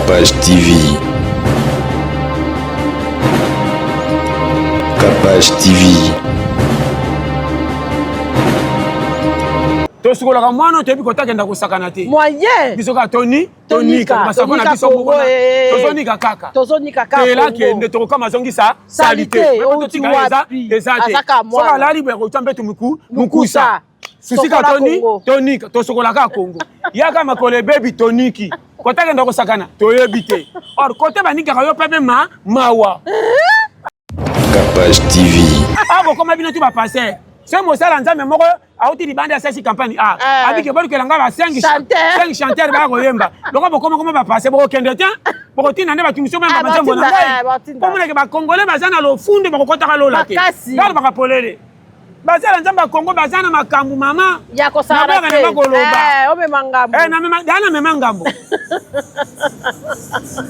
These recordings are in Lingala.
Capage TV. Capage TV. Tosukolaka mwana toyebi kotakenda kosakana te. Moyen. Biso kaka toni tonika masako na biso moko eh. tozonika kaka. Tozonika kaka. Tela kende tokokama azongisa salite. Salite. Eza eza te. Soki alali boye akotya mbeto muku mukusa. Susika Sokola toni Congo. tonika tosokolaka Congo. Yaka makolo ebebi toniki. Kota kenda kosakana toyebi te. Or kote banikaka yo pepe ma mawa. Capage TV. Ah bokoma bino tu ba pasteur. Se mosala Nzambe moko auti libanda asalisi campagne ah Eh. abike bolukela nga ba 5 Chanteur. 5 chanteur baya koyemba. Loko bokoma koma ba pasteur bokokende te. Bokotinda nde bato mosusu Ah, bayemba banzembo na batinda, eh, ngai. batinda. Komonake ba Congolais baza na lofundu bakokotaka lola te. Makasi. Balobaka polele. Basala Nzambe ya Congo baza na makambo mama. Ya kosala Naboyaka te. na koloba. Eh, omema ngambo. Eh, namema da namema ngambo.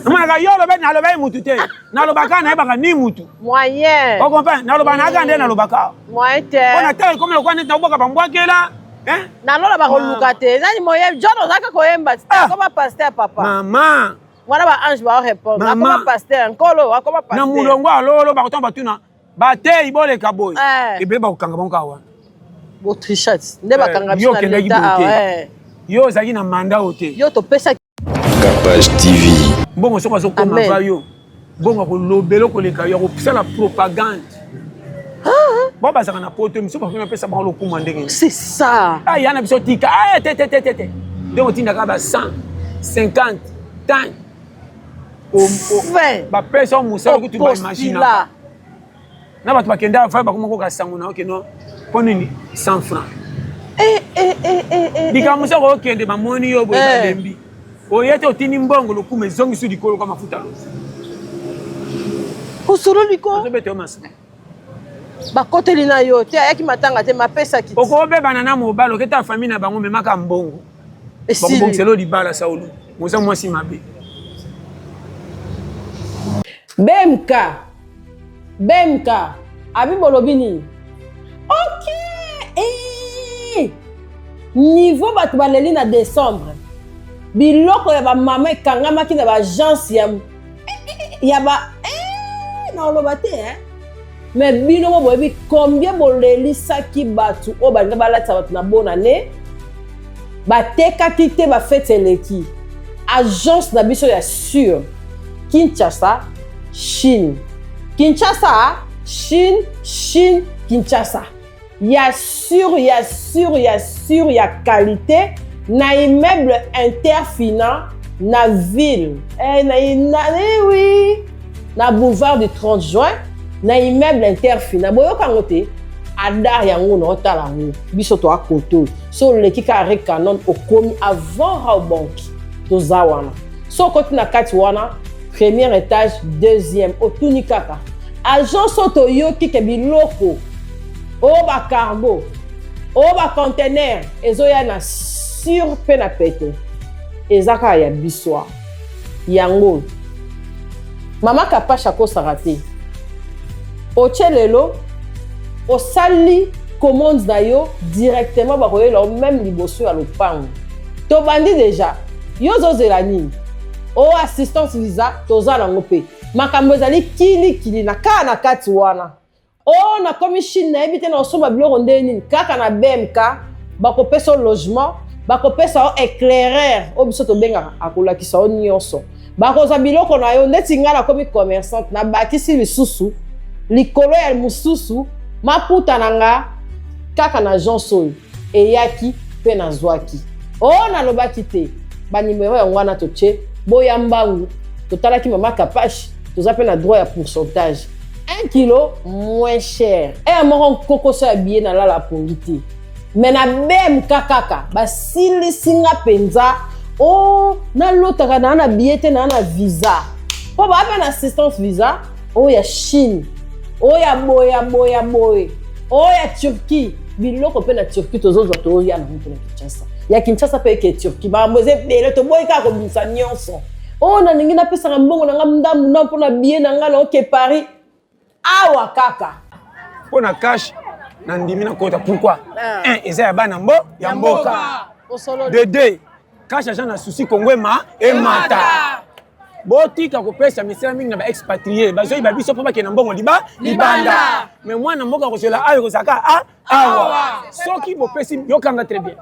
Namonaka yo oloba naloba ye mutu te. Nalobaka nayebaka ni mutu. Moyen. O comprendre? Naloba nayaka nde nalobaka. Moyen te. Mpo na tala ekomi lokola neti nakoboka bambwakela. Eh? Nalola bakoluka te. Nani moyen? John ozalaka koyemba. Ah. Akoma pasteur papa. Mama. Wana ba ange ba répondre. Mama. Akoma pasteur. Nkolo akoma Na pasteur. mulongo alolo bakotanga batuna. Bateyi boleka boye. Eh. Ebele bakokanga bango kaka wana. Bo trichat. Nde bakanga Yo biso na okendaki leta boye awa. te. eh. Yo ozalaki na mandat oyo te. Yo topesaki Capage TV. Mbongo soki azokoma Amen. va yo. Mbongo akolobela koleka yo akosala propagande. Bao bazalaka na poto miso bakoki napesa bango lokumu ya ndenge nini. C'est ça. Ah, ya na biso tika. Ah, te te te te te. Ndenge otindaka ba 100, 50, 10. 20. Bapesa yo mosala kutu ba Postula. imaginaka. Na bato bakenda fa bakoma koka sango na yo keno mpo nini 100 francs. Eh, eh, eh, eh, eh. Likambo soki okende bamoni yo boye Eh. balembi. Oye te otindi mbongo lokumu ezongisi likolo kwa mafuta loso. Osololi ko. Ozobeta yo masolo. Bakoteli na yo te ayaki matanga te mapesaki. Okobebana na mobali oketa famille na bango memaka mbongo. Esili. Bakobongisela yo libala Saulu. Moza mwasi mabe. BMK. BMK. Abi bolobi nini? Ok. Eh. Niveau bato baleli na décembre. Biloko ya ba mama ekangamaki na ba agence ya ya ba eh, na oloba te hein. Mais bino mo boyebi combien bolelisaki bato oyo balinga balatisa bato na bonne année batekaki te ba fete eleki. Agence na biso ya sur Kinshasa, Chine. Kinshasa, Chine, Chine, Kinshasa. Ya sur, ya sur, ya sur, ya qualité na immeuble Interfina na ville. Eh, na, na, eh oui, na boulevard du 30 juin na immeuble Interfina. Boyoka yango te. Adar yango na otala yango. Biso to akoto. So leki ka rue Canon okomi avant Rawbank. Toza wana. So okoti na kati wana premier étage, deuxième, otuni kaka. Agence oyo toyoki ke biloko oyo ba cargo oyo ba conteneur ezoya na sur pe na pete eza kaka ya biso yango. Mama Kapash akosaka te. Otie lelo osali commande na yo directement bakoyela yo même liboso ya lopango. Tobandi déjà. Yo ozozela nini? O assistance visa toza nango pe. Makambo ezali kilikili na kaka na kati wana. O nakomi Chine nayebi te na osomba biloko ndenge nini. Kaka na BMK bakopesa yo logement, bakopesa yo éclaireur oyo biso tobengaka akolakisa yo nyonso. Bakozwa biloko na yo ndeti nga nakomi commerçante nabakisi lisusu likolo ya mosusu maputa na nga kaka na agence oyo eyaki pe nazwaki. O nalobaki te ba numero yango wana totie boya mbangu totalaki mama Kapash toza pe na droit ya pourcentage 1 kilo moins cher. Eya moko nkokoso ya billet nalala pongi te. Mais na BMK kaka basilisi nga penza o nalotaka na na billet te na na visa. Po ba pe na assistance visa oyo ya Chine, oyo ya boye ya boye ya boye, oyo ya Turquie. Biloko pe na Turquie tozozwa toya na mpo na Kinshasa. Ya Kinshasa pe eke Turquie. Makambo eza ebele toboyi kaka kobimisa nyonso. Oyo nalingi napesaka mbongo na nga ndambu na mpo na billet na nga na oke Paris. Awa kaka. Mpo na cash na ndimi na kota. Pourquoi? Ah. Un, eza ya bana mbo ya mboka. Osololi. De deux, cash agent na souci Congo ema emata. Botika kopesa misala mingi na baexpatrie, bazoyiba biso mpo bakende na mbongo liba libanda. Mais mwana mboka kozela ayo ekozalaka a awa. Soki bopesi, yokanga très bien.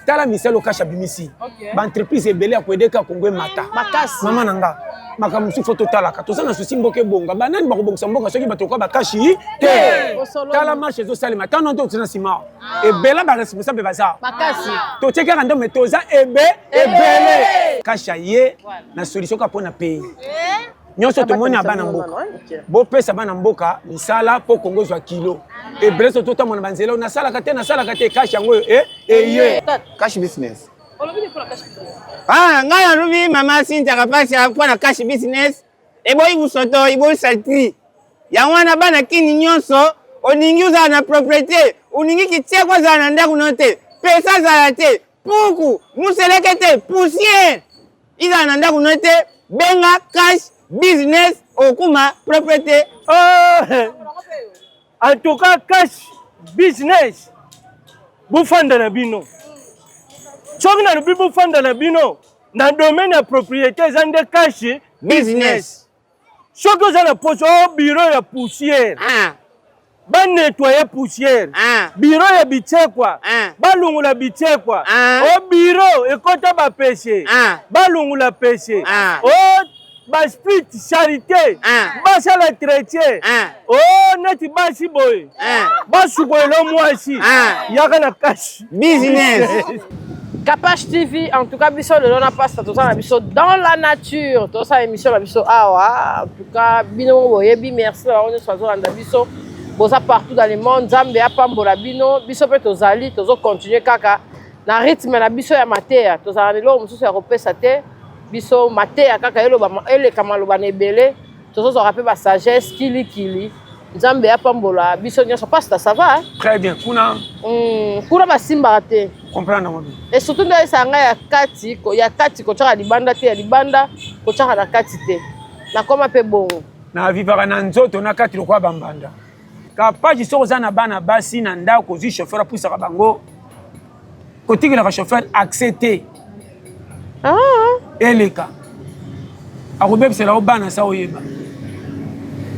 Tala misala okasha abimisi baentreprise ebele ya koyedeka Kongo emata Makasi. Mama na nga, makambo mosusu fo totalaka, toza na susi mboka ebonga. Banani bakobongisa mboka soki bato lokola bakashi te? Bosololi. Tala marche ezosalema tano nte toza na nsima ebele, baresponsable baza Makasi. Totie kaka nde me toza ebe ebele kasha ye na solution kaka mpo na pays nyonso. Tomoni ya bana mboka, bopesa bana mboka misala mpo Kongo ezwa kilo ebele. So totamona banzela oyo nasalaka te, nasalaka te, kashe yango oyo eye. Cash business. Ah, ngai nalobi mama Cynthia Kapasi mpo na cash business eboyi busoto, eboyi saleté. Yango wana bana kini nyonso, olingi ozala na propriété, olingi kitieko ozala na ndako no te, pesa azala te, puku museleke te, poussière izala na ndako no te, benga cash business, okuma propriété. Oh, en tout cas cash business, bofanda na bino. Soki nalobi bofanda na bino na domaine ya propriété, eza nde cash business. Soki oza na poso o bureau ya poussière, banettoyer poussière, bureau ya bitsekwa, balungola bitsekwa, o bureau ekota bapese, balungola pese, o basplit charité, basala traitier, o neti basi boye, basukolela mwasi, yaka na cash business. Kapash TV, en tout cas, biso lelo na pasta toza na biso dans la nature, tosala émission na biso awa. En tout cas, bino moko boyebi, merci na bango nyonso bazolanda biso. Boza partout dans le monde, Nzambe apambola bino. Biso mpe tozali, tozocontinue kaka na rythme na biso ya mateya. Tozala na eloko mosusu ya kopesa te. Biso mateya kaka eloba eleka maloba na ebele. Tozozwaka mpe basagesse kilikili. Nzambe apambola biso nyonso. Pasta, ça va, hein? Très bien kuna. Kuna basimbaka te. Comprendre yango bien. Et surtout nde oyesaka ngai ya kati ya kati kotiaka libanda te, ya libanda kotiaka na kati te. Nakoma mpe bongo. Navivaka na nzoto na kati lokola bambanda. Kapaji, soki oza na bana basi na ndako, ozwi chauffeur apusaka bango, kotikelaka chauffeur accès te. Eleka akobebisela yo bana sa oyeba.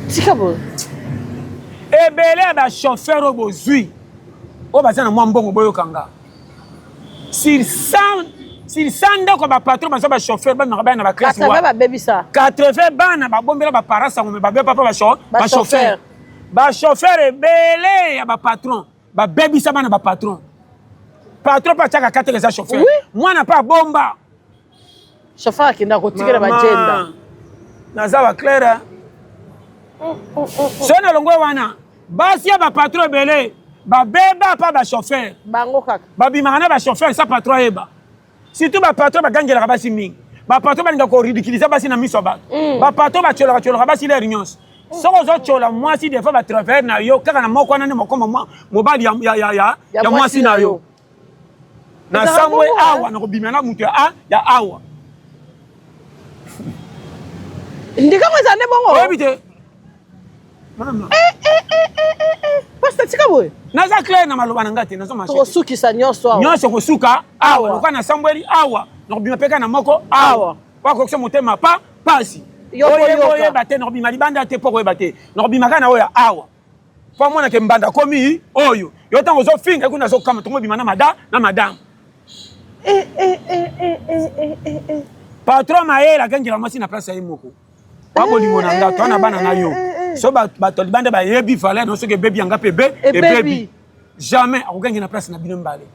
Tika boye. Ebele ya bachauffeur oyo bozwi, oyo baza na mwa mbongo, boyokanga, sur 100, sur 100 ndako ya bapatron baza bachauffeur, bamemaka bana na baclasse. 80 babebisa. 80 bana babombela baparent sango, me babe papa bachauffeur. Bachauffeur ebele ya bapatron babebisa bana bapatron. Patron mpe atiaka kateke eza chauffeur, mwana mpe abomba. Chauffeur akenda kotikela bajenda. Naza baclaire so na longwe wana. Basi ya bapatron ebele babeba mpa bachauffeur. Bango kaka. Babimaka na bachauffeur sa patron ayeba. Surtout bapatron bagangelaka basi mingi, bapatron balingaka koridiculiser basi na miso ya bato, bapatron batiolaka tiolaka basi lere nyonso. Soki ozotiola mwasi devant batravailleur na yo kaka na moko wana nde mokoma mobali ya mwasi na yo na Ezalaka sambwe bongo, awa nakobima na moto ya a ya awa. Ndikango eza nde bongo. Oyebi te, mama. Pasta, tika boye. Naza clair na maloba na ngai te, nazo marche te. Tokosukisa nyonso awa. Nyonso kosuka awa. Awa. Lokola nasambweli awa, nakobima mpe kaka na moko awa. Awa. Wakokisa motema pa pasi. Yo Oyeba koyoka. oyeba te, nakobima libanda te mpo koyeba te, nakobima kaka na oyo ya awa mpo amonake mbanda komi oyo. Yo ntango ozofinga kuna, azokama tongo obima na mada na madame. Patron mayele akengela mwasi na place ya ye moko wa bolingo na nga to na bana na yo. So bato ya libanda bayebi valeur na yo, soki ebebi yanga mpe ebe Ebebi. Ebebi, jamais akokangi na place na bino mibale.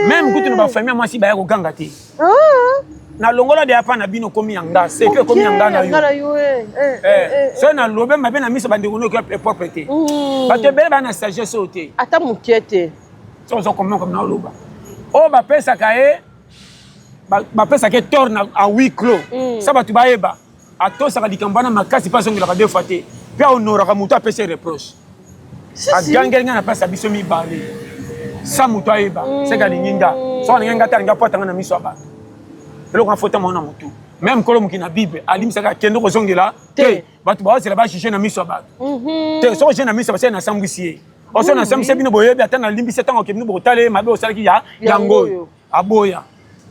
Même kutu na bafamille ya mwasi baya koganga te. Na longola deya pa na bino komi ya nga seke ekomi ya nga na nga na yo. Yo So nalobe mabe na miso bandeko noki epropre te. Bato ebele baa na sagesse oyo te. Ata mokie te. So oza komona na oloba oyo bapesaka ye, bapesaka ye tort na a huis clos, sa bato bayeba. Atosaka likambo wana makasi mpe azongelaka deux fois te, mpe ahonoraka moto apesi ye reproche. Agangeli ngai na place ya biso mibale sa moto ayeba seke alingi nga. Soki alingi nga te, alingi apwata nga na miso ya bato. Eloko na fota mwana motu, même nkolo moki na Bible alimbisaka, akende kozongela te. Bato baozela bajuge na miso ya bato te. Soki ojuge na miso ya basali, nasambwisi ye oso nasambwisi bino, boyebi ata nalimbisi. Ntango oke bino bokotala ye mabe osalaki ya yango oyo aboya.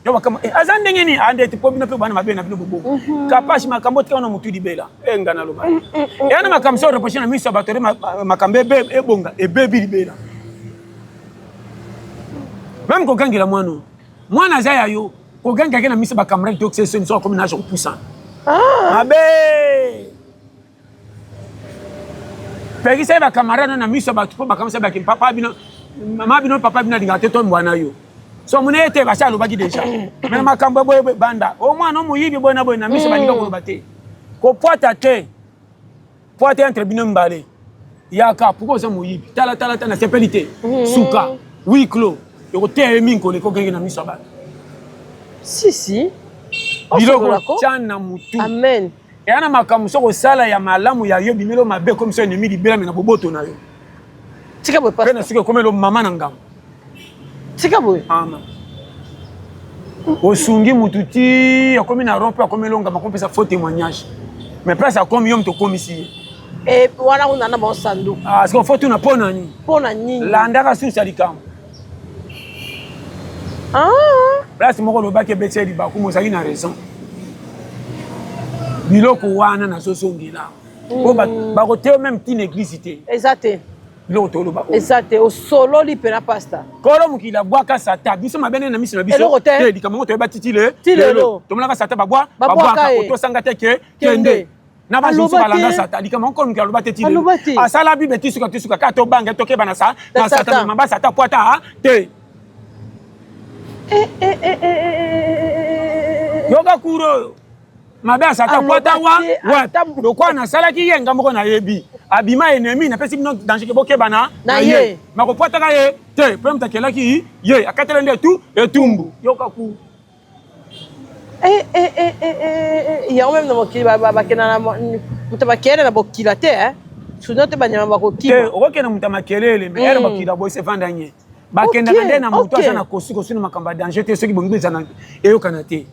Yo bakama eh, aza ndenge nini ande te po bino pe bana mabe na bino bobo. Mhm. Kapashi makambo tika na mutu libela. Eh nga na loba. Mm, mm, mm, Eya na makambo so reprocher na miso ya bato makambo ebe ebonga ebebi libela. Même kokangela mwana mwana aza ya yo kogangaka na miso ba camarade to kse soni so akomi na age kopusana. Ah. Mabe. Pekisa ye ba camarade na miso ya bato mpo bakamisa baki papa bino mama bino papa bino alingaka te tombwa na yo so omoni ye te basi alobaki deja me makambo ya boye banda o mwana omoyibi boye na boye na miso balinga koloba te kopwata te pwata entre bino mibale yaka pourkoi oza moyibi tala tala tala nasepeli te suka huis clos ekoteya ye mingi koleka okenge na miso ya bato si si biloko tya na mutu amen Eya na makambo soki osala ya malamu ya yo bimelo mabe ekomi so ennemi libela me na boboto na yo. Tika boye pastor. Pe na suki ekomelo mama na ngambo. Tika boye. Ama. Osungi mutu ti akomi na rond pe akomi elongama akomipesa faux témoignage. Mais place akomi yo mutu okomisi ye. Eh, wana kuna na bango sanduku. Ah, siko faut tuna pona nini? Pona nini? Landaka susu ya likambo. Ah. Place moko olobaki ebeti ye libaku mozali na raison. Biloko wana nazozongela. Po mm. bakoteyo meme tina eglise te. Eza te. Biloko toloba. Eza te osololi pena pasta. Kolo mokili abwaka sata biso mabe nde na miso na biso. Te likambo yango toyeba titi le. Lelo. Tomonaka sata babwa babwaka otosanga te ke kende. na bazusu balanda sata likambo yango kolo aloba te ti asala bible ti suka ti suka kaka tobanga tokeba na sa na sata mema basata pwata te eh, eh, eh, yoka kuro oyo mabe ya sata pwata wa wapi lokola nasalaki ye nga moko nayebi abima ennemi napesi bino danger ke bokeba na ye makopwataka ye te mpe moto akelaki ye akatela nde etu etumbu yoka kuro Eh, eh, eh, eh, eh, eh, yango meme na mokili bakenda na moto makelele na bokila te eh. Sinon te banyama bakokima. Okokende moto ya makelele mais ere bakila boye se vanda nye. Bakendaka nde na moto aza na kosi kosi na makambo ya danger te soki bongi eza na eyokana te.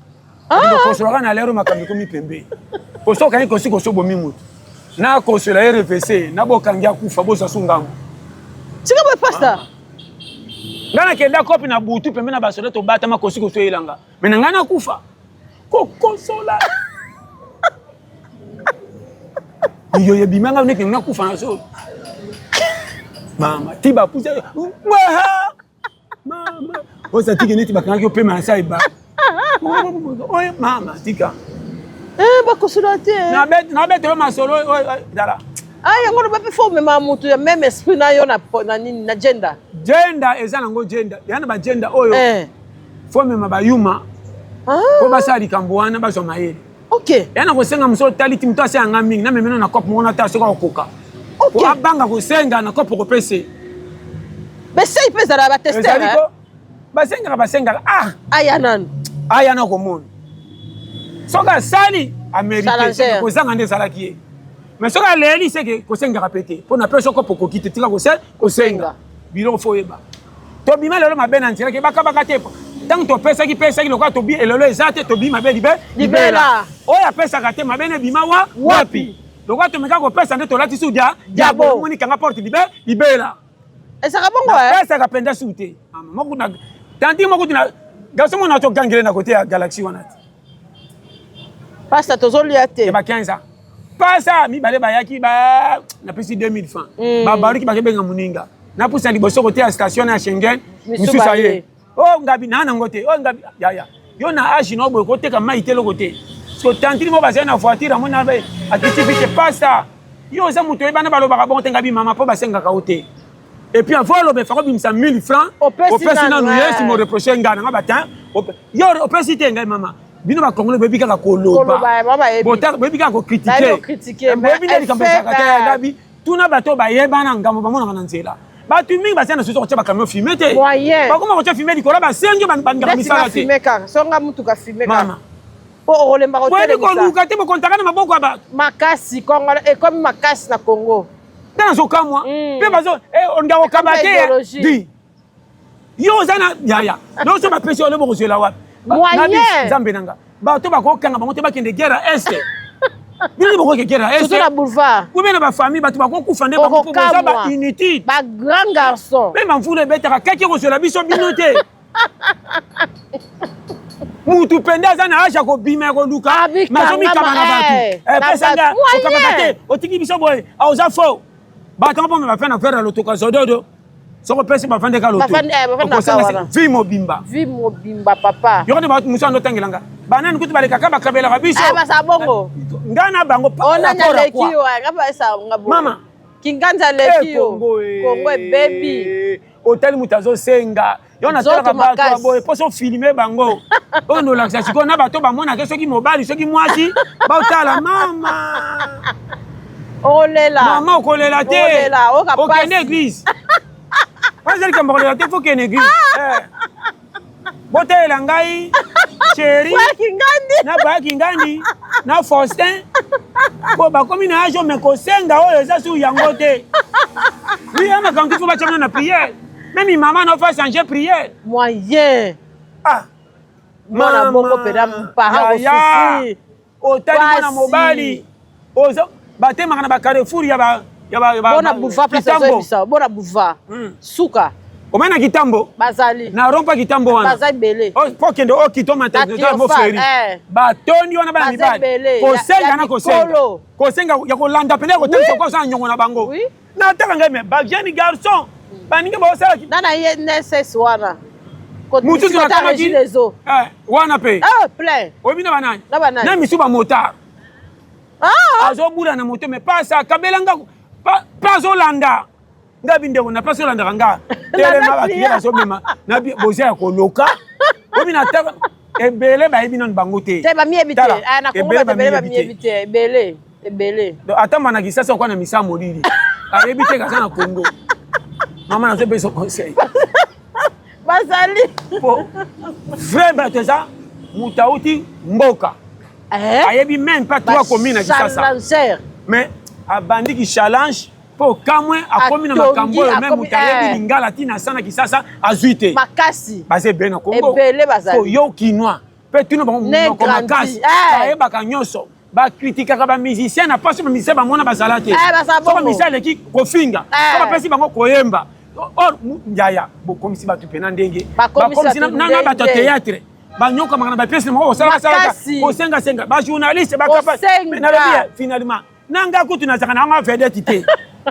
Kosolaka na lero makambo ekomi pembe. Koso okangi kosi kosi obomi moto. Na kosola ye RVC na bokangi akufa bozwa su ngambo. Tika boye pasta. Nga nakenda kopi na butu pembe na basoda tobatama kosi kosi oyelanga. Me na ngai nakufa. Kokosola. Yo ebima nga neti nakufa na solo. Mama ti bapusa mama oza tiki neti bakangaki yo pema na sa eba. Oyo mama tika. Eh bakosola te. Na bet na bet masolo oyo tala. Ah yango loba pe faut omema mutu ya meme esprit na yo na na nini na gender. Gender eza nango gender. Ya na ba gender oyo. Eh. Faut omema ba yuma. Ah. Po basala likambo wana bazwa mayele. Ok. Ya na kosenga mosu otali ti moto asenga nga mingi na memeno na cope moko na tala soki akokoka. Ok. Po abanga kosenga na cope okopese. Besei pe ezala ba tester. Ezali ko basengaka basengaka ah. Aya nanu. Aya na komona. Soki asali amerite kozanga nde ezalaki ye. Mais soki aleli seke kosengaka pe te mpo na pe soki okoki te tika kosenga biloko fo oyeba tobima lelo mabe na nzela ke bakabaka te ntango topesaki pesaki lokola tobi elelo eza te tobi mabe libe libela oyo apesaka te mabe na ebima wa wapi lokola tomeka kopesa nde tolati su dia diabo omoni kanga porte libe libela ezalaka bongo eh? napesaka mpenza su te moko na tanti moko tina garçon moko na togangele na kote ya galaxie wana te pasta tozolia te ya ba 15 ans pasa mibale bayaki ba napesi 2000 francs mm. babaluki bakebenga moninga napusa liboso kote ya station ya Schengen mosusu aye o oh, ngabi naa nango te o oh, ngabi yaya yo na age na boye koteka mai te eloko te so tantine moko bazali na voiture amoni na akiti vite pasta yo oza moto oyebana balobaka bongo te ngabi mama mpo basengaka yo te et puis avant oloba efaka obimisa 1000 francs opesi nanu ye sima oreproche ngai nanga batin yo opesi te ngai mama bino bakongole boyebi kaka koloba boyebi kaka kokritike boyebi nde likambo ezalaka te ngabi tuna bato bayebana ngambo bamonaka na nzela bato mingi baza na susi kotya bakamion fume te bakoma kotya fume likolo basengi balingaka misala te mama boyebi koluka te bokontaka na maboko ya bato makasi ekomi makasi na congo nga nazokamwa mpe mm. bazo eh, olinga kokaba te di yo oza na yaya nyonso bapesi yo bokozwela wapi nzambe na nga bato bakokanga bango te bakende guerre ya este bino nde bokoke guerre ya este na boulevard ou bien na bafamille bato bakokufa nde bango mpo boza ba inutile ba grand garçon mpe bamvula ebetaka kaki ekozwela biso bino te. Mutu pende aza na age ya kobima ya koluka mazomikaba na bato eh, eh, pesa nga okabaka te otiki biso boye ah, oza faux bato yango mpo bafai na frere ya lotoka zododo soki opesi bafandeka lotookosanga eh, vie mobimba vie mobimba papa yoko nde bato mosusu ando otangela nga banani kutu balekaka bakabelaka biso nga na bango mama kinganza aleki yo kongo ebebi otali moto azosenga yo natalaka bato ya boye mposo filme bango oyo ndolakisa sikoyo na bato bamonaka soki mobali soki mwasi baotala mama okolela mama okolela te okende eglise wana eza likambo kolela te fo kende eglise ah! eh. botalela ngai cheri na baki ngandi na faustin po bakomi na age me kosenga oyo eza su yango te wi ya makambo fo batyanga na prière meme mama na fa changer prière moyen ah mwana bongo mpena parent kosusi otali mwana mobali ozo batemaka na ba carrefour ya ba ya ba bona buva place azoyebisa bona buva hmm. suka omai na kitambo bazali na rompa kitambo wana baza ebele oh, po kende okita omata moferi eh. batondi wana bana mibali kosenga na kosenga kosenga ya kolanda pene ya kotelisa kosa na nyongo na bango nataka ngai me ba jeune garçon baninga baosala na na ye nss wana mosusu nakamaki eh, wana mpe eh, plein oyebi na banani na misu bamotard ah! azobula na moto me pasi akabela nga mpe azolanda nga bindeko na place olandaka nga telema bakiliya bazomema na boza ya koloka oyebi nataka ebele bayebi nanu bango te te bamiyebi te ah, na Congo bato ebele bamiyebi te ebele ebele ata mana kisasa okwa na misa molili ayebi te kaza na Congo mama nazopesa conseil bazali po vrai bato eza moto auti mboka eh? ayebi meme pas trois commune na kisasa mais abandi ki challenge mpo kamwe akomi na makambo oyo meme moto ayebi eh. lingala ti na sana kisasa azwi te makasi baza ebele na kongo ebele bazali yo kinois mpe tino bango monoko makasi eh. bayebaka nyonso bakritikaka bamusicien na mpasi bamusicien bamona bazala te eh, so bamusicien aleki kofinga so bapesi bango koyemba or yaya bokomisi bato mpena ndenge bakomisi na bato ya théâtre banyokamaka na bapiese na bango kosalakasalaka kosengasenga bajournaliste bakapa nalobi finalement na nga kutu nazalaka na nga vedette te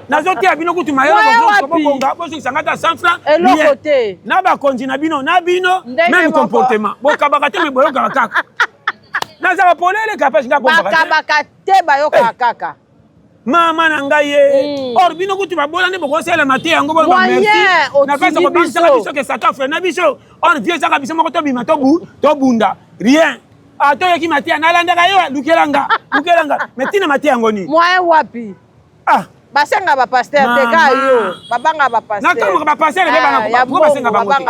nazoteya bino kutu mayelebobonga bozongisa nga ata 100 franc eloko te na bakonzi na bino na bino meme comportement bokabaka te me boyokaka kaka nazala polele kapasi nga bakabaka te bayokaka eh. kaka mama na ngai ye mm. or bino kutu babola nde bokosalela mateya yango boloba merci na place kobangisaka biso ke satan frère na biso or vie ezaka biso moko tobima tobunda rien ata oyoki mateya nalandaka yo lukela nga lukela nga mais ntina mateya yango nini moyen wapi ah basenga ba pasteur te kaka yo babanga ba pasteur nakamwaka ba pasteur eh, po basenga bango te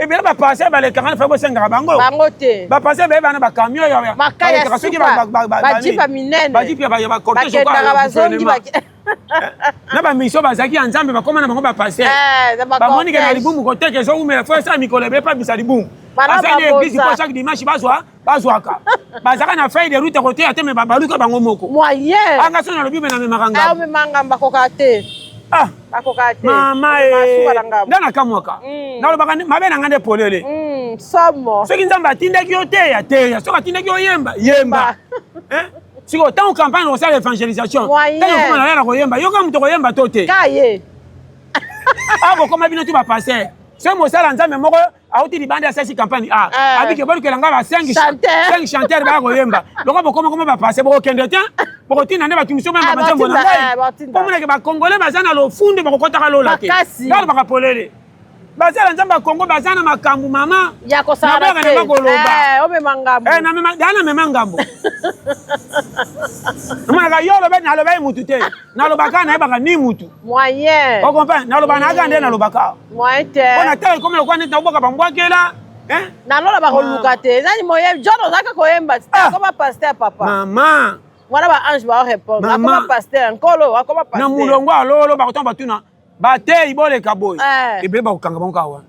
ebele ba pasteur balekaka na fa bosengaka bango bango te ba pasteur bayeba na ba camion ya balekaka soki bajipe ya minene bajipe ya ba cortège bakendaka bazongi na bamission bazalaki ya nzambe bakoma na bango bapaster eh, bamoni ke na libumu koteka ezowumela fo esala mikolo ebele mpe abimisa libumu asali eglise mpo chaque dimanche bazwa bazwaka bazalaka na feuille de route koteya te me baluka bango moko anga so nalobi me namemaka ngambo ah, te ah. bakoka te mama e nga nakamwaka mm. nalobaka mabe na nga nde polele mm, somo soki nzambe atindaki yo teya teya soki atindaki yo yemba yemba eh? sikoyo ntango campagne okosala évangélisation ntango okoma na yala koyemba yoka moto koyemba to te kaye akokoma bino tu bapaster soki mosala nzambe moko auti libanda asalisi campagne a ah, abike bolukela nga ba 5 chanteur baya koyemba loko bokoma koma bapaster bokokende te bokotinda nde bato mosusu bayemba banzembo na ngai mpo monake bakongole baza na lofundu bakokotaka lola te balobaka polele basala nzambe ya kongo baza na makambo mama ya kosala te koloba eh, omema ngambo eh, daa namema ngambo omonaka yo oloba naloba ye mutu te nalobaka nayebaka ni mutu moyen ocomprendre nalobaka nayaka nde nalobaka moyen te mpo na tala ekomi lokola neti nakoboka bambwakela eh? nalola bakoluka te nani moyen john ozalaka koyemba ah. akoma pasteur papa mama wana ba ange bao répondre akoma pasteur nkolo akoma pasteur na mulongo alolo bakotango batuna bateyi boleka boye eh. ebele bakokanga bango kaka wana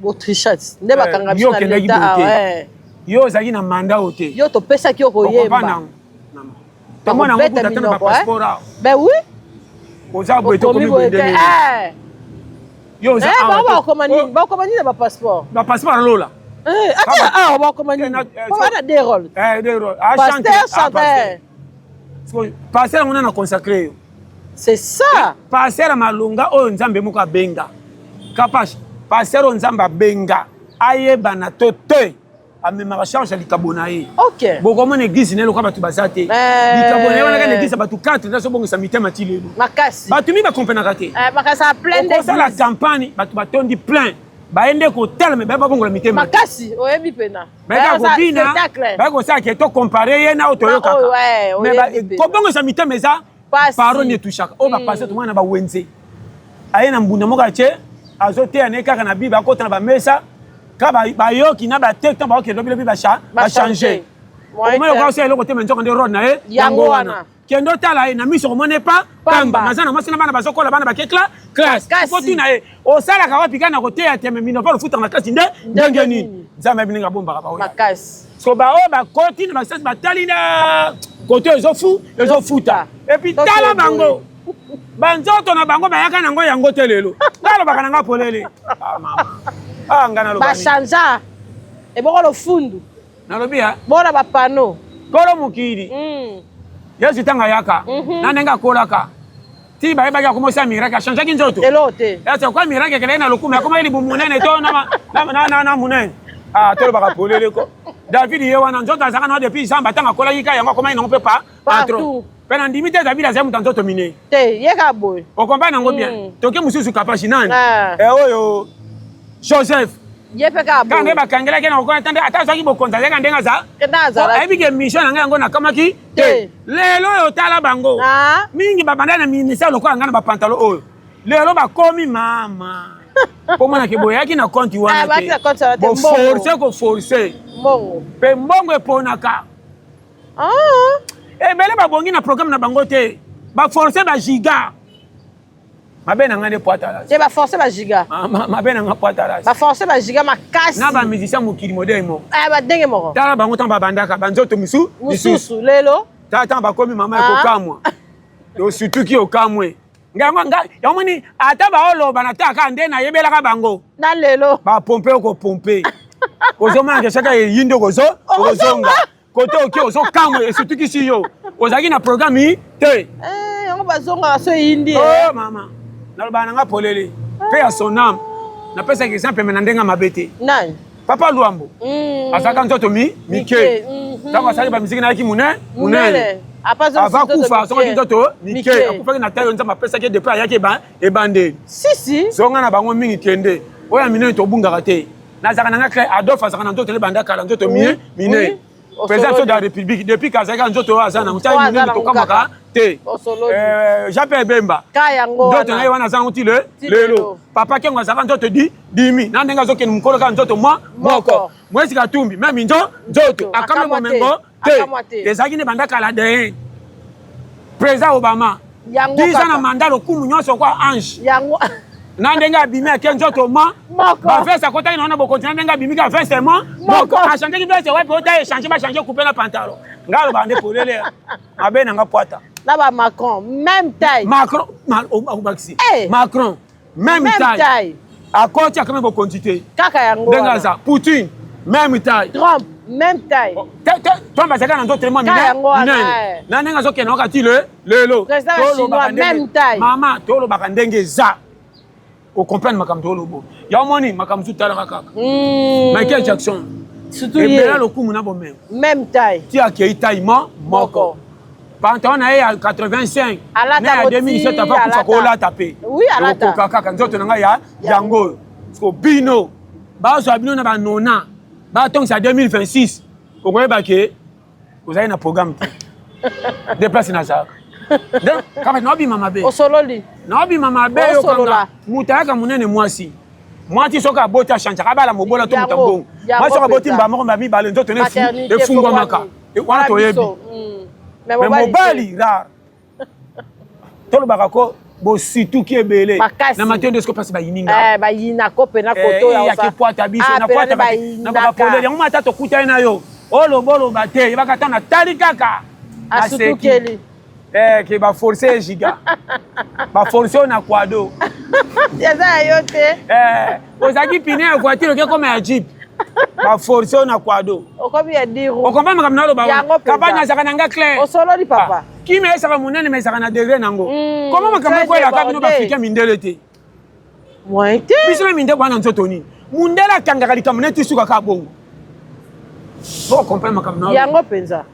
botrichat nde bakanga eh, biso na leta awa eh. yo ozalaki na manda oyo te yo topesaki yo koyemba tomona yango kuta te na bapasseport awa ben oui oza boye tokomi boye ndenge yo oza awa bakoma nini bakoma nini na bapasseport bapasseport alola. Eh, ata awa bakoma nini? Po bana deux rôles. Eh, deux rôles. Ah, pasteur, chanteur. Pasteur yango na consacré yo. C'est ça. Pasteur ya malonga oyo Nzambe moko abenga. Kapash, pasteur oyo Nzambe abenga ayebana to te amemaka charge ya likabo na ye. Okay. Bokomona église na ye lokola bato baza te. Eh. Likabo na ye wana kaka église ya bato 4 nde azobongisa mitema ti lelo. Makasi. Bato mingi bakomprenaka te. Eh, makasi a plein d'église. Okosala campagne bato batondi plein. Baye nde kotala me baye babongola mitema. Makasi oyebi pena. Baye kobina, baye kosala ke to comparer ye na oyo toyokaka. Mais kobongisa mitema eza parole etushaka. Oyo bapasteur tomona na bawenze. Aye na mbunda moko atie azoteya ne kaka na bible akota na bamesa ka bayoki na bateke ntango bakokende lobilobi bachange. Okomona lokola osala eloko te me nzoka nde role na ye yango wana. Kende otala ye na miso okomona ye pa pamba. Naza na mwasi na bana bazokola bana bake classe. Okotuna ye osalaka wapi kaka na koteya te me minerval ofutaka na classe nde ndenge nini? Nzambe ayebi ndenge abombaka baoyo. Makasi. So baoyo bakoti na basasi batali na kote ezofu ezofuta. Et puis tala bango banzoto na bango bayaka nango yango te lelo. Nga alobaka na nga polele. Ah mama. Ah nga naloba. Bachangea. Eboko lofundu. Nalobi ya. Bona ba panneau. Kolo mokili. Yesu ntango ayaka na ndenge akolaka ti bayebaki akomosala miracle achangeaki nzoto. Eloko te. Ese kwa miracle ekelaki na lokumu akomaki libumu monene to na monene. Ah tolobaka polele ko. David ye wana nzoto azalaka na depuis zamba ntango akolaki ka yango akomaki nango mpe pa patron. Mpe na ndimi te David azali moto ya nzoto minei. Te ye kaka boye. Okomprendre yango bien. Toke mosusu kapashi nani? Oyo Joseph. Ye mpe kaka boye. Kaka nde bakangelaki na kokola tande ata azwaki bokonzi azalaki ndenge aza. Ayebi ke mission na ngai yango nakamaki te. Lelo oyo tala bango. Mingi babanda na ministère lokola ngai na ba pantalon oyo. Lelo bakomi mama. Po mona ke boyaki na compte wana te. Bo forcer ko forcer. Mbongo. Pe mbongo eponaka. Ebele babongi na programme na bango te. Ba forcer ba giga. Mabe na nga nde poata te ba forcer ba giga. Mabe na nga poata la. Ba forcer ba giga makasi. Na ba musicien mokili modèle moko. Eh ba ndenge moko. Tala bango tango babandaka ba nzoto misu misusu lelo. Tala tango bakomi mama ekokamwa. To surtout ki okamwe. Ngango nga yamoni ata ba oloba na taka nde na yebelaka bango. Na lelo. Ba pompe ko pompe. Ozomona ke saka yinde okozo okozonga. Kote oke ozokamwe esutukisi yo. Ozalaki na programme te. Eh yango bazongaka so eyindi. Oh mama. Nalobaka na nga polele. Pe ya son âme. Napesaka exemple me na ndenge mabe te. Nani? Papa Luambo. Azalaka nzoto mi mike. Ntango asalaki ba musique nayaki munene munene. Avant kufa azongaki nzoto mike. Akufaki na taille Nzambe apesaki depuis ayaki ebandeli. Si si. Zonga na bango mingi kende. Oyo ya minene tobungaka te. Nazalaka na nga clair Adolphe azalaka na nzoto lebanda kala nzoto mie minene. Président de la République depuis kazalaki nzoto oyo aza nango taille minene tokamwaka te. Jean Pierre Bemba nzoto na ye wana aza nango ti lelo. Papa Kengo azalaka nzoto di dimi na ndenge azokende mokolo kaka nzoto mwa moko. Moïse Katumbi même nzoto akamwe bomengo te. Ezalaki nde banda kala de président Obama 10 ans na mandat lokumu nyonso kwa ange. Na ndenge abimi ake nzoto ma ba veste akotaki na wana bokonzi na ndenge abimi ka veste mo moko achangeki veste wapi ota échange ba changer coupe na pantalon. Nga aloba nde polele mabe na nga poata. Na ba Macron même taille. Macron obakisi. Macron même taille. Akoti akame bokonzi te. Kaka yango. Ndenge aza Poutine même taille. Trump même taille. Trump azalaka na nzoto mwa minene. Na ndenge azokende wakati le lelo. Président chinois même taille. Mama tolobaka ndenge eza. Ocomprendre makambo tolobo. Ya omoni makambo mosusu talaka kaka. Michael Jackson. Surtout ye. Ebela lokumu na bomengo. Même taille. Ti akei taille moko. Pantalon na ye ya 85. Alata na ya 2017 avant kufa kolata pe. Oui, alata. Okoka kaka nzoto na ngai ya yango oyo. Parce que bino bazwa bino na ba nona batongisa 2026 okoyeba ke ozali na programme te. Nde place nazalaka. Kaka naobima mabe. Osololi. Naobima mabe yo kanga. Moto ayaka monene mwasi. Mwasi soki aboti achangeaka abala mobola to moto mbongo. Mwasi soki aboti mbala moko mbala mibale nzoto efungwamaka. Wana toyebi. Mais mobali rare. Tolobaka ko bosituki ebele. Na matendo esko place bayininga. Eh bayina ko pena koto ya kipwata biso na pwata na bapolele yango mata tokutani na yo. Oloba te yebaka ta na tali kaka. Asutukeli. Eh ke ba forcer giga. Ba forcer na kwado. Eza ya yo te. Eh ozaki pine ya voiture oke koma ya jeep. Baforce oyo na kwado. Okomi ya diru. Okompa makambo naloba Yango mpenza. Kapani azalaka na nga clair. Osololi papa. Ah, kimia ezalaka monene mais ezalaka na degré nango. Koma makambo Très ekwelaka bino débordé. baafricain mindele te. Moyen te. Biso na mindele wana nzoto nini? Mundele akangaka likambo neti suka kaka bongo. Bo comprendre makambo naloba. Yango mpenza.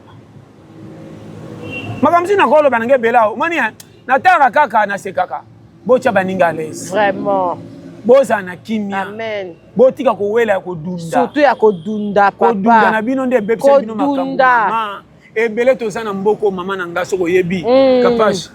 Makambo mosusu nakoloba na ngai ebele awa. Omoni hein, natalaka kaka nasekaka. Botya baninga à l'aise. Vraiment. Bozala na kimia. Amen. Botika kowela ya kodunda. Surtout ya kodunda papa. Kodunda na bino nde ebebisa bino makambo. Kodunda. Mama, ebele toza na mboko mama na nga soki oyebi. Kapash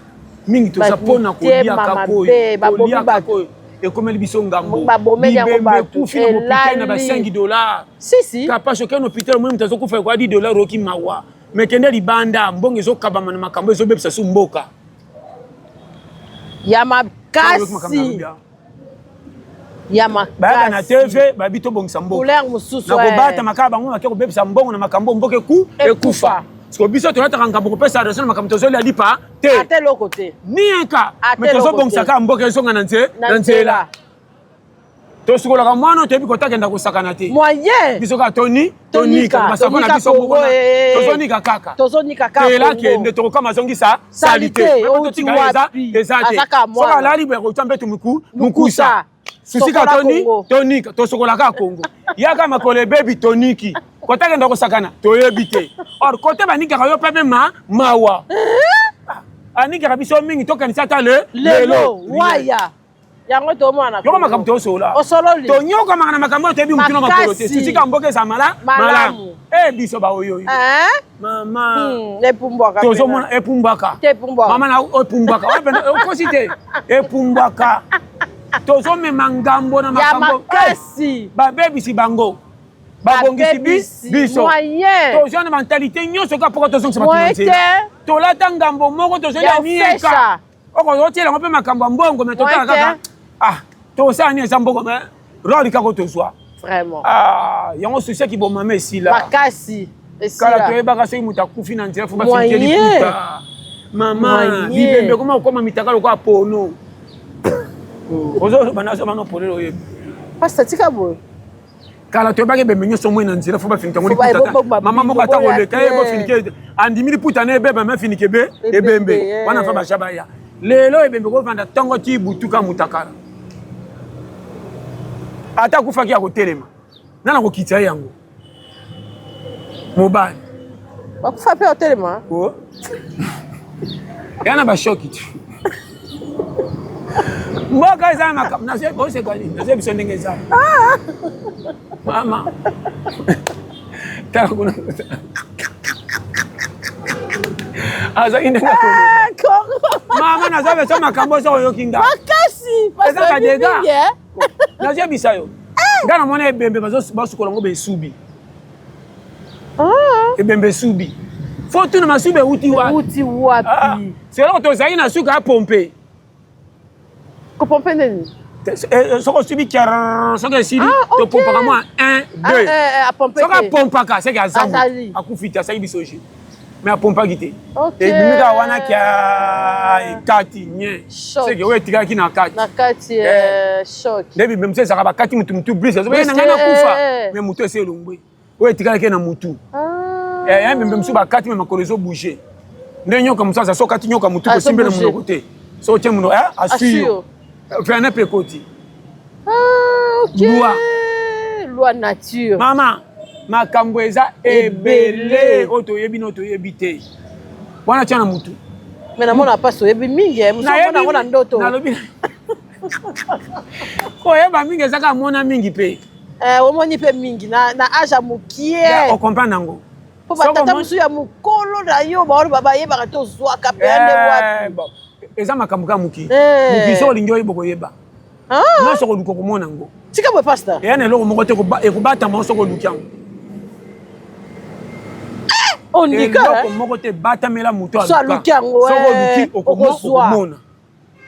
mingi toza Ba mpona kolia mitema kaka mabe, oyo. babomi Kolia kaka bato. oyo ekomeli biso ngambo. Babomeli yango Bibembe bato. ekufi na hôpital na ba Elali. 5 dollars. Si si. Kapash okende na hôpital omoni moto azokufa ekoya 10 dollars oyoki mawa. Mais kende libanda mbongo ezokabama na makambo ezobebisa su mboka. Ya makasi. Ya makasi. Bayaka na TV babi tobongisa mboka. Couleur mosusu. Na kobata makala bango bake kobebisa mbongo na makambo mboka eku ekufa. Parce que biso tolataka ngambo kopesa raison na makambo tozolia lipa te. Ata eloko te. Ni un cas. Ata Mais eloko tozobongisa te. kaka mboka ezonga na nze na nzela. Tosukolaka mwana oyo toyebi kotakenda kosakana te. Moyen. Biso kaka toni tonika masako na Tonika biso moko Congo, na- eh. tozonika kaka. Tozonika kaka Tela Congo. kende tokokama azongisa Salite, salite. outi Totika eza wapi? eza te. Aza kaka mwana. Soki alali boye akotya mbeto muku Mukusa. mukusa. Susika Sokola toni Congo. tonika tosokolaka Congo. Yaka makolo ebebi toniki. Kotakenda kosakana toyebi te. Or kote banikaka yo mpe ma mawa. Anikaka biso mingi tokanisa ata le Lelo waya. Yango tomona. Yoko makambo tosola. Osololi. Tonyokamaka na makambo oyo toyebi mutu na makolo te. Makasi. Susika mboka eza mala Malamu. malamu. Eh biso baoyoyo. Hein? Mama. Epumbwaka. Tozomona epumbwaka. Te epumbwaka. Mama na epumbwaka. Wana pena okosi te. Epumbwaka. Tozomema ngambo na Ya makambo. makasi. Babebisi bango. Babongisi Babebisi. biso. Moyen. Tozwa na mentalité nyonso kaka mpoka tozongisa bato na Moyen nzela. te. Tolata ngambo moko tozolia Ya nieka. ofesha. Okozotiela yango mpe makambo ya mbongo me totala Moyen te. kaka. Ah, tosala nini eza mbongo me roli kaka tozwa. Vraiment. Ah, yango susi ya kibomama esila. Makasi. Kala Esila. toyebaka soki moto akufi na nzela fo Moyen. bafinike liputa. Mama, Moyen. bibembe ekoma kokoma mitaka lokola pono. Ozoloba nazoba no polele oyebi. Pasta tika boye. Kala toyebaki ebembe nyonso moi na nzela fo bafinike yango Fo ba- liputa. bo- bo- Mama moko ata bo- koleka ye bo- bofinike andimi liputa na ebeba me afinike ebe Ebembe, ebembe. eh. Wana fa baja baya. Lelo ebembe kovanda ntongo ti butuka mutakala. Ata akufaki ya kotelema. Nana kokitisa ye yango. Mobali. Bakufa mpe otelema. Oh. Ya na bashoki te. Mboka eza na makambo oseka nini nazoyebi biso ndenge eza. Mama. Tala kuna. Azalaki ndenge akoloba. Congo. Mama nazoyebi biso makambo oso oyoki nga. Makasi. Eza Pasta ba dégâts. mingi, eh? Nazoyebisa yo. Nga namona ebembe basukola yango besubi. Ah. Ebembe esubi. Fo tuna masubi euti wapi? Euti wapi? Ah, seloko tozalaki na suka ya pompe. Kopompe nini? Soki osubi kiarrrr, soki esili, Ah, ok. topompaka mwa 1, Ah, 2. eh, eh, apompe Soki te. apompaka, seke aza Azali. motu. Akufi te, asali biso jeu. Mais apompaki te. Ok. Ebimi kaka wana kia ekati nye. Choc. Seke oyo etikaki na kati. Na kati Eh. eh, choc. Nde bibembe mosusu ezalaka bakati mutu mutu brise. Azoba, Brise, ye na ngai nakufa. eh. Mais mutu esi elongwe. Oyo etikalaki na mutu. Ah. Eh, ya mbembe mosusu bakati me makolo ezobouge. Nde nyoka mosusu aza soki okati nyoka mutu Azo kosimbe na bouger. monoko te. Soki otie monoko, eh, asui yo. Asui yo. Vene mpe ekoti. Ah, ok. Loi. Loi nature. Mama, makambo eza ebele Ebele. oyo toyebi na oyo toyebi te. Wana tia na mutu. Mais namona mpasi oyebi mingi eh. Mosusu omona yango na ndoto. Nalobi koyeba mingi eza kaka mona mingi mpe. Eh, omoni mpe mingi na, na age ya mokie. Okomprendre yango. Po batata mosusu ya mokolo na yo baoloba bayebaka te ozwaka mpe ya nde wapi. Bon, eza makambo kaka mokili. Eh. Mokili soki olingi oyeba koyeba. Ah. Nyonso koluka komona yango. Tika boye pasteur. Eya na eloko moko te ekobatama soki oluki yango. Ondika. Eloko moko te ebatamela moto So aluki yango, Soki eh, oluki okozwa. okomona.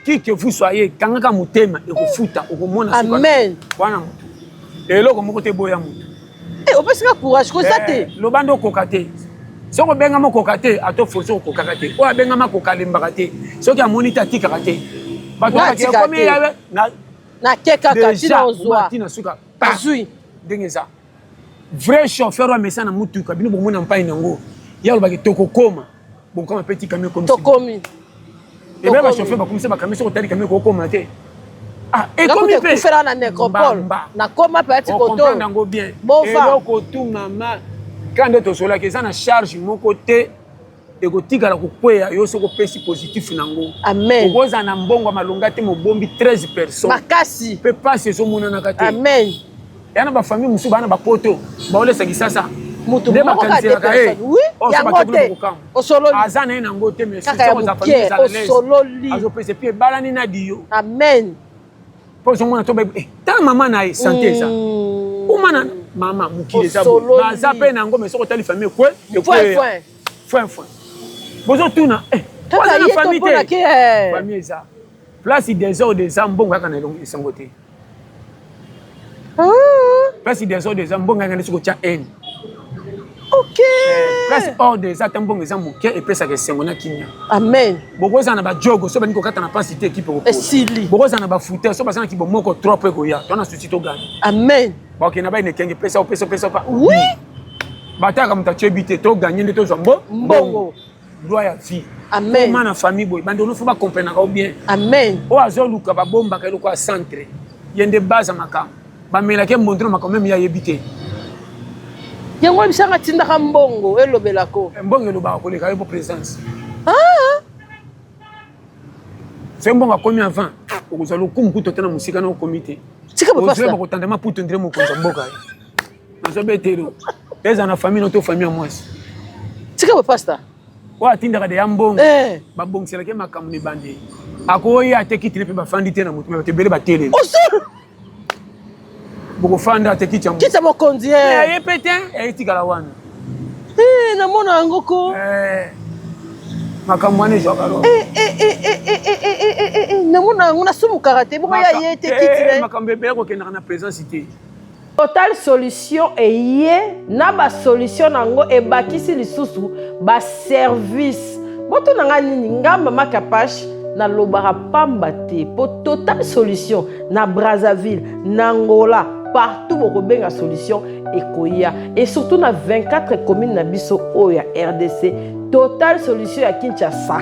Qui que vous soyez, kangaka motema ekofuta okomona suka. Amen. Wana moto. Eloko moko te eboya moto. Eh, opesika courage koza te. Eh, loba nde okoka te. Soki obengama okoka te, ata oforce okokaka te. Oyo abengama akoka alembaka te. Soki amoni te atikaka te. Bato Nga bakaki, atikaka ekomi te. ya- na- Nake kaka Déjà, tina ozwa. tina suka. Pa. Azwi. Ndenge eza. Vrai chauffeur oyo amesa na mutuka bino bomona mpai na yango ye alobaki tokokoma bokama mpe ti camion ekomi tokomi ebele ba chauffeur bakomisa ba camion soki otali camion ekokoma te ah ekomi mpe kufela na necropole nakoma mpe ati koto yango bien eloko tu mama kaka nde tosolaki eza na charge moko te ekotikala kokweya yo soki opesi positif nango amen okozala na mbongo ya malonga te mobombi 13 personnes makasi mpe mpasi ezomonanaka te amen ya na bafamille mosusu bana bapoto baolesa kisasa mutu moko kaka te personne oui oh, yango te osololi aza na ye nango te mais kaka ya moke osololi azopesa epuis ebalani na diyo amen mpo ozomona to eh, tala mama na ye sante eza mm. omana mama mokili eza boye baza mpe na yango mais soki otali famille ekwe ekweya foin foin bozotuna eh, oza na famille te eh. famille eza place desordre eza mbongo kaka na elongi esango te ah. place desordre eza mbongo kaka nde soki otya haine ok eh, place ordre eza ata mbongo eza moke epesaka esengo na kimia amen bokozala na bajogo so balingi kokata na mpasi te ekipe esili bokozala na bafuter so baza na kibomoko 3 po ekoya to na susi toganye amen bakokenda bai na ekenge pesa opesa opesa pa oui bataka moto atyebi te toganye nde tozwa mbo mbongo loi ya vie amen na famille boye bandeko fo bacomprenaka o bien amen oyo azoluka babombaka eloko ya centre ye nde base ya makambo bamelaki ye mbonto na makambo meme ye ayebi te yango oyebisanga atindaka mbongo elobelako eh, mbongo elobaka koleka yo po présence ah. soki mbongo akomi avant okozwa lokumu kutu ata na mosika na okomi te ozwa bakotanda maputo ndire mokonzi ya mboka ye nazobetelo eza na famille no to famille ya mwasi tika bapasta oyo atindaka deya mbongo eh. babongiselaki makambo na ebandeli akoya te kitile mpe bafandi te na moto me bato ebele batelemi bokofanda te kiti ya mokonzi eh. aye mpe te etikala wana eh, namona yango ko makambo wana ezwaka lo namona yango nasumukaka te bongo ya ye te kiti makambo ebele kokendaka na présence te Total solution eye na ba solution na yango ebakisi lisusu ba service. Botuna nga nini nga mama Kapash nalobaka pamba te po total solution na Brazzaville, na Angola partout bokobenga solution ekoya et surtout na 24 communes na biso oyo ya RDC total solution ya Kinshasa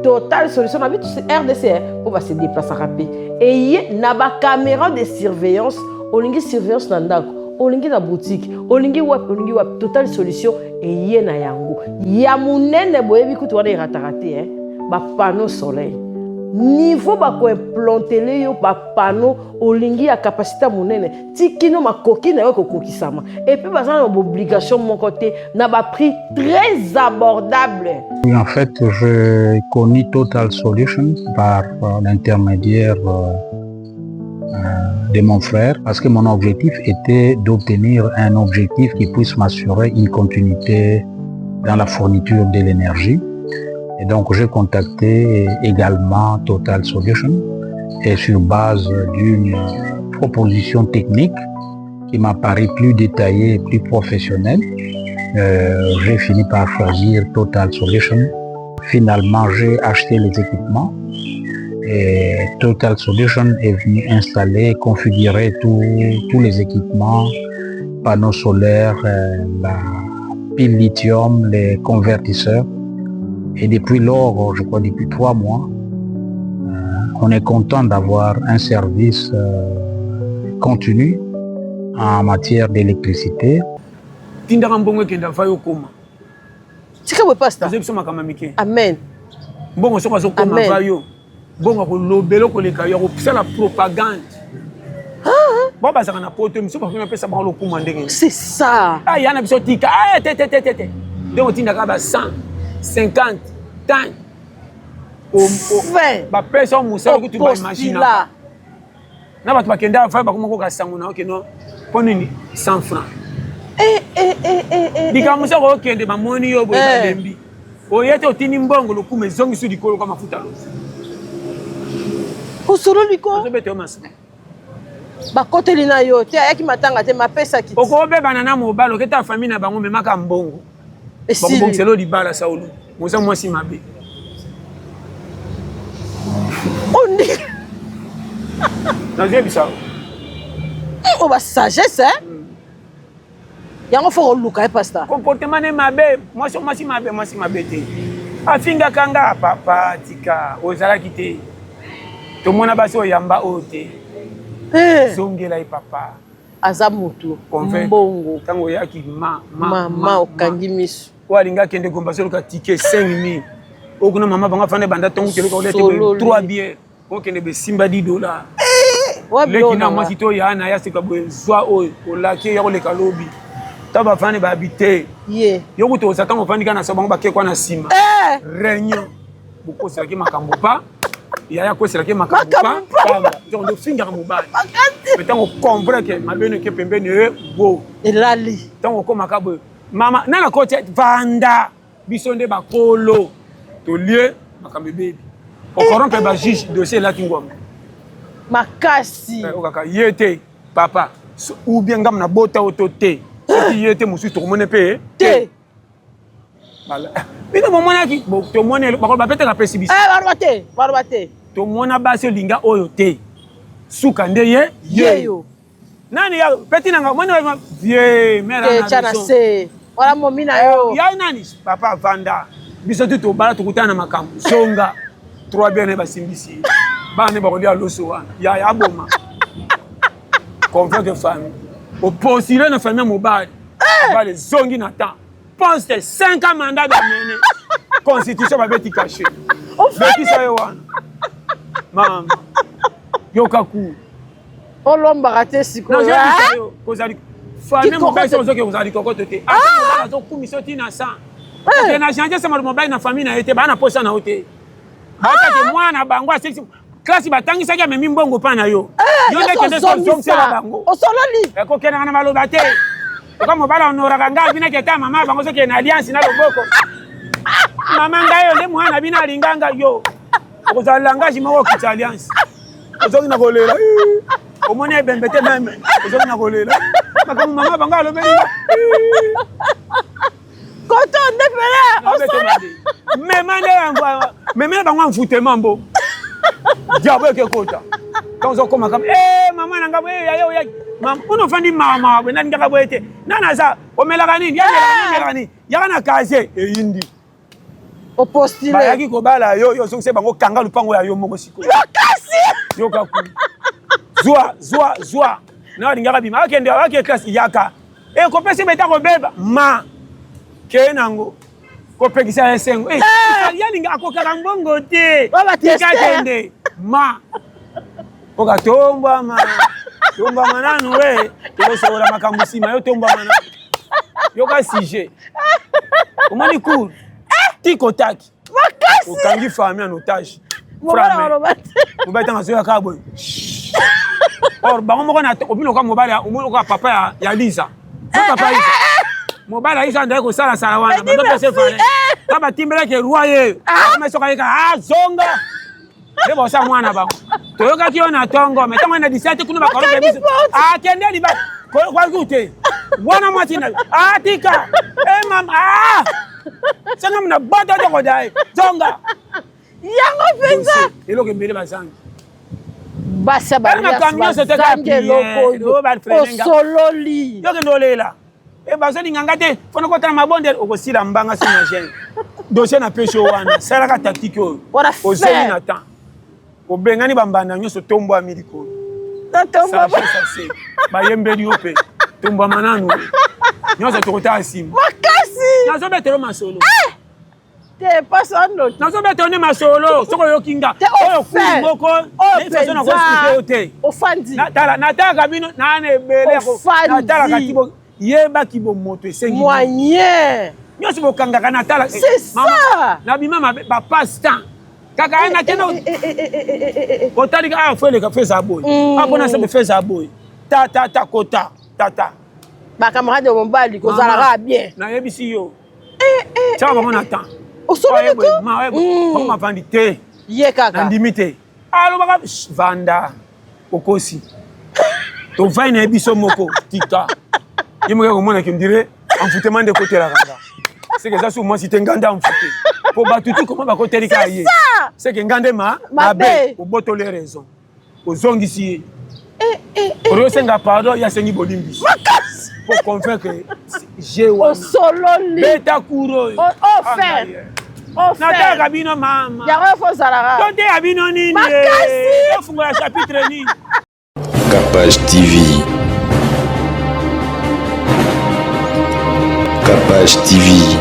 total solution na biso RDC mpo ba se déplaçaka mpe eye na ba caméra de surveillance olingi surveillance na ndako olingi na boutique olingi wapi olingi wapi total solution eye na yango ya monene boyebi kutu wana erataka te eh? bapano soleil niveau bakoimplantele yo bapano olingi ya kapasite ya monene ti kino makoki na yo ekokokisama epuis baza na baobligation moko te na baprix très abordable Oui, en fait, je connais Total Solutions par euh, l'intermédiaire euh, euh, de mon frère parce que mon objectif était d'obtenir un objectif qui puisse m'assurer une continuité dans la fourniture de l'énergie. Et donc, j'ai contacté également Total Solution et sur base d'une proposition technique qui m'a paru plus détaillée et plus professionnelle, euh, j'ai fini par choisir Total Solution. Finalement, j'ai acheté les équipements et Total Solution est venu installer, configurer tous les équipements, panneaux solaires, euh, la pile lithium, les convertisseurs. Et depuis lors, je crois depuis trois mois, euh, on est content d'avoir un service euh, continu en matière d'électricité. tindaka mbongo ekenda vai okoma tika boye pasta ozo biso makambo ya mike amen mbongo soki azokoma va yo mbongo akolobela koleka yo akosala propagande ah. bao bazalaka na poto miso bakomi apesa bango lokuma ndenge c'est ça ah, ya na biso tika ah, te te te te te ndenge otindaka ba 100 50 tan bapesa yo mosala kutu baimagina na bato bakenda afai bakoma koka sango na yo keno mpo nini 100 franc eh, eh, eh, likambo mosusu okokende bamoni yo boye balembi oye te otindi mbongo lokumu ezongisi likolo kwa mafuta losi osololi ko azobeta yo masi bakoteli na yo te ayaki matanga te mapesaki okobebana na mobali oketa famille na bango memaka mbongo bakobongisela yo libala saulu oza mwasi mabe ondi nazoyebisa oyo basagesse eh? Yango faut koluka ye, pasteur. Comportement ne mabe, mwasi, mwasi mabe, mwasi mabe te. Afingaka nga papa, tika ozalaki te. Tomona basi oyamba oyo te. Eh. Zongela ye, papa. Aza mutu. Convaincre. Mbongo. Ntango oyaki ma ma mama, okangi miso. Oyo alingi akende Gomba, azoluka ticket 5000. Oyo kuna mama bango afanda banda ntongo keloka kolia te. Sololi. 3 bière okende besimba 10 $. Wapi? Leki na oyo mwasi to ya na ya sika boye, zwa oyo olaki ya koleka lobi. Ntango bafandi babi te. Ye. Yo kutu oza, ntango ofandi kaka na so, bango bakekwa na nsima. Eh! Réunion, bokoselaki makambo pa yaya, akoselaki makambo pa Makambo. Pamba ntango nde ofingaka mobali, me ntango comprendre ke mabeno eke pembeni ye bo Elali. Ntango okomaka boye, mama nana koti, vanda, biso nde bakolo tolie makambo ebebi, ocorrompre bajuge, dossier elati ngwama. Makasi. Okaka ye te, papa, ou bien ngambo na bota oyo to te, soki ye te mosusu tokomona mpe. Te. Bino bomonaki, tomoni bapetaka apesi biso. Eh, baloba te, baloba te. Tomona basi olinga oyo te, suka nde ye. Yeyo. Nani ya peti nanga omoni vie mère. Te, tya na se wana momi na yo. Ya nani, papa, vanda, biso tu tobala, tokutana na makambo, zonga trois bien basimbisi ye, bana ne bakolia loso wana ya aboma. Convaincre famille, opostule na famille ya mobali, mobali ezongi na temps, poste 5 ans, mandat d'amener, constitution babeti cachet, bekisa ye wana. Mama, yoka ku Olombaka te sikoyo. Nazoyebisa yo, kozali famille mobali, soki ozoki kozala likokoto te, ata mobali azokumisa yo ntina sa oke na change sama mobali na famille na ye te, baa na posa na yo te, baotake mwana na bango asilisi klasi, batangisaki, amemi mbongo mpa na yo, yo nde kende ozongisela bango. Osololi. Ekokendaka na maloba te. Oka mobali honoraka ngai, abinaki ata mama bango soki na alliance na loboko, mama ngai oyo nde mwana na bino alinganga yo, okozala langage moko, okitisa alliance, ozongi na kolela, omoni ebembe te meme, ozongi na kolela makambo mama bango alobeli. Koto nde pele osolo. Mema nde yango, mema bango envoûtement mbo diabo eke kota. Ntango ozokoma kama e mama na ngai, yaya oyaki, mama kuna ofandi mama boye, nalingaka boye te, nani aza omelaka nini, omelaka nini, yaka na casier eyindi. Opostule. Bayaki kobala yo, yo ozongisa bango, kanga lupango ya yo moko sikoyo. Yokasi. Yoka ku zwa zwa zwa na alingaka bima, akende ake classe, yaka ekopesi beta kobeba ma keye nango kopekisa esengo. Eh, yalinga akokaka mbongo te, tika kende ma oka tombwama, tombwama nanu we, tokosokola makambo nsima, yo tombwama nanu. Yoka sujet, omoni cour tikotaki, okangi famille en otage. Mobali ntango azoya kaka boye, or bango moko na obino oka mobali, omoni oka papa ya Liza, papa Liza, mobali ayisa ndaki kosalasala wana, bazopesa fale ka batimbelaki roi ye soka yeka azonga nde bosala mwana bango. Toyokaki yo na ntongo, me ntango na 17 kuna bakorope biso, akende liba kwaku te wana mwasi na atika e mama senga mna bota tokoda ye zonga. Yango mpenza. Eloko ebele bazangi. Basi ya bazangi eloko oyo osololi. Yokende olela e bazolinga nga te, fona kotala mabondeli, okosila mbanga si na gene. Dossier na pesi yo wana, salaka tactique oyo, ozongi na temps, obengani bambanda nyonso, tombwami likolo, bayembeli yo mpe tombwama nanu, nyonso tokotala nsima. Makasi. Nazobetelo masolo. Te, pasi ando. Nazobeta nde masolo soki oyoki nga oyo kulu moko façon nakoexpliquer yo te. Ofandi. Tala, natalaka bino nana ebele, natalaka ti yebaki bomoto esengi moyen. Nyonso bokangaka, natala. C'est ça. Nabima mabe, bapasse temps kaka nakende otalika ah, fo eleka, fo eza boye, ah, mpona sembe fo eza boye, ta ta ta kota tata. Bacamarade ya mobali kozalaka bien. Nayebisi yo, tiaka bango na temps. Osololi ko. Bango mavandi te. Ye kaka. Nandimi te, alobaka vanda, okosi, tovai na ye biso moko, tika ye moko akomonaki ondire envoûtement nde ekotelaka nga, seke eza so mwasi te, nga nde envoûté po bato tu koma bakoteli kaka ye, seke nga nde mabe. Obotoli raison, ozongisi ye, oyo osenga pardon, ye asengi bolimbisi. Po convaincre je wana. Osololi. Beta cours oyo. Oh, fer. Oh, fer. Natalaka bino mama. Yango fo ozalaka. Toteya bino nini? Makasi. Tofungola chapitre nini? Capage TV. Capage TV.